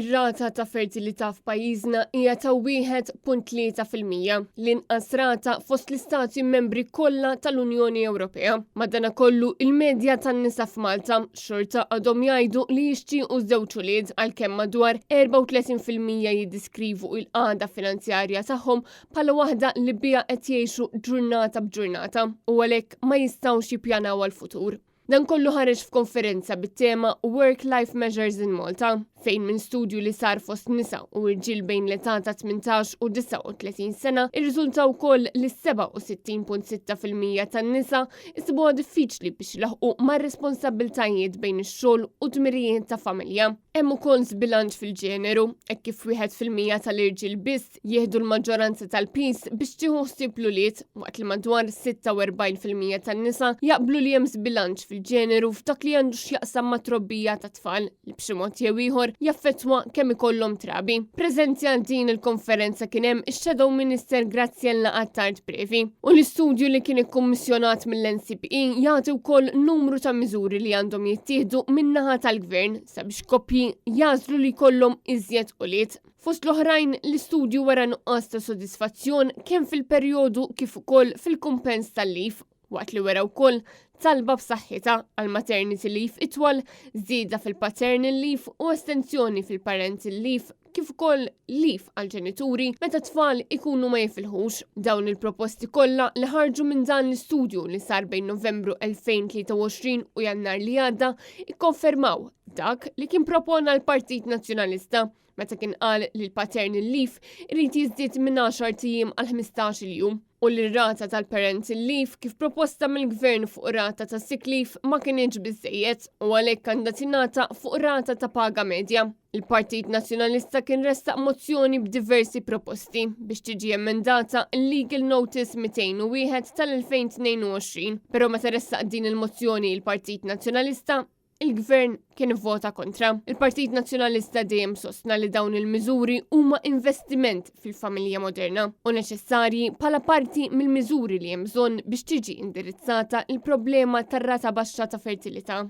Ir-rata ta' fertilità f'pajjiżna hija ta' 1.3%, l-inqas rata fost l-istati membri kollha tal-Unjoni Ewropea. Madanakollu, il-medja tan-nisa f'Malta xorta għadhom jgħidu li jixtiequ żewġ ulied għalkemm madwar 34% jiddiskrivu il-qagħda finanzjarja tagħhom bħala waħda li biha qed jgħixu ġurnata b'ġurnata u għalhekk ma jistgħux jippjanaw għall-futur. Dan kollu ħareġ f'konferenza bit-tema Work Life Measures in Malta, fejn minn studju li sar fost nisa u irġiel bejn l-età ta' 18 u 39 sena irriżulta wkoll li 67.6% tan-nisa jsibuha diffiċli biex ilaħħqu mar-responsabbiltajiet bejn ix-xogħol u dmirijiet ta' familja. Hemm ukoll żbilanċ fil-ġeneru, hekk kif 1% tal-irġiel biss jieħdu l-maġġoranza tal-piż biex tieħu ħsieb l-ulied, waqt li madwar 46% tan-nisa jaqblu li hemm żbilanċ fil-ġeneru f'dak li għandu x'jaqsam ma' trobbija ta' tfal li b'xi mod jew ieħor jaffettwa kemm ikollhom trabi. Preżenti għal din il-konferenza kien hemm ix-Shadow Minister Graziella Attard Previ u l-istudju li kien ikkummissjonat mill-NCPE jagħti wkoll numru ta' miżuri li għandhom jittieħdu min-naħa tal-gvern sabiex koppji jagħżlu li jkollhom iżjed ulied. Fost l-oħrajn, l-istudju wera nuqqas ta' sodisfazzjon kemm fil-perjodu kif ukoll fil-kumpens tal-leave, waqt li wera wkoll talba b'saħħitha għal maternity leave itwal, żieda fil-paternal leave u estensjoni fil-parental leave kif ukoll leave għal ġenituri meta tfal ikunu ma jifilħux. Dawn il-proposti kollha li ħarġu minn dan l-istudju li sar bejn Novembru 2023 u Jannar li għadda ikkonfermaw dak li kien propona l-Partit Nazzjonalista meta kien qal li l-paternal leave irid jiżdied minn 10 ijiem għal 15 jum u li r-rata tal-parental leave kif proposta mill-gvern fuq rata ta' sick leave ma kinitx biżejjed u għalhekk għandha tingħata fuq rata ta' paga medja. Il-Partit Nazzjonalista kien ressaq mozzjoni b'diversi proposti biex tiġi emendata l-Legal Notice 201 tal-2022, però meta ressaq din il-mozzjoni il-Partit Nazzjonalista il-gvern kien vota kontra. Il-Partit Nazzjonalista dejjem sostna li dawn il-miżuri huma investiment fil-familja moderna u neċessarji bħala parti mill-miżuri li hemm bżonn biex tiġi indirizzata il-problema tar-rata baxxa ta' fertilità.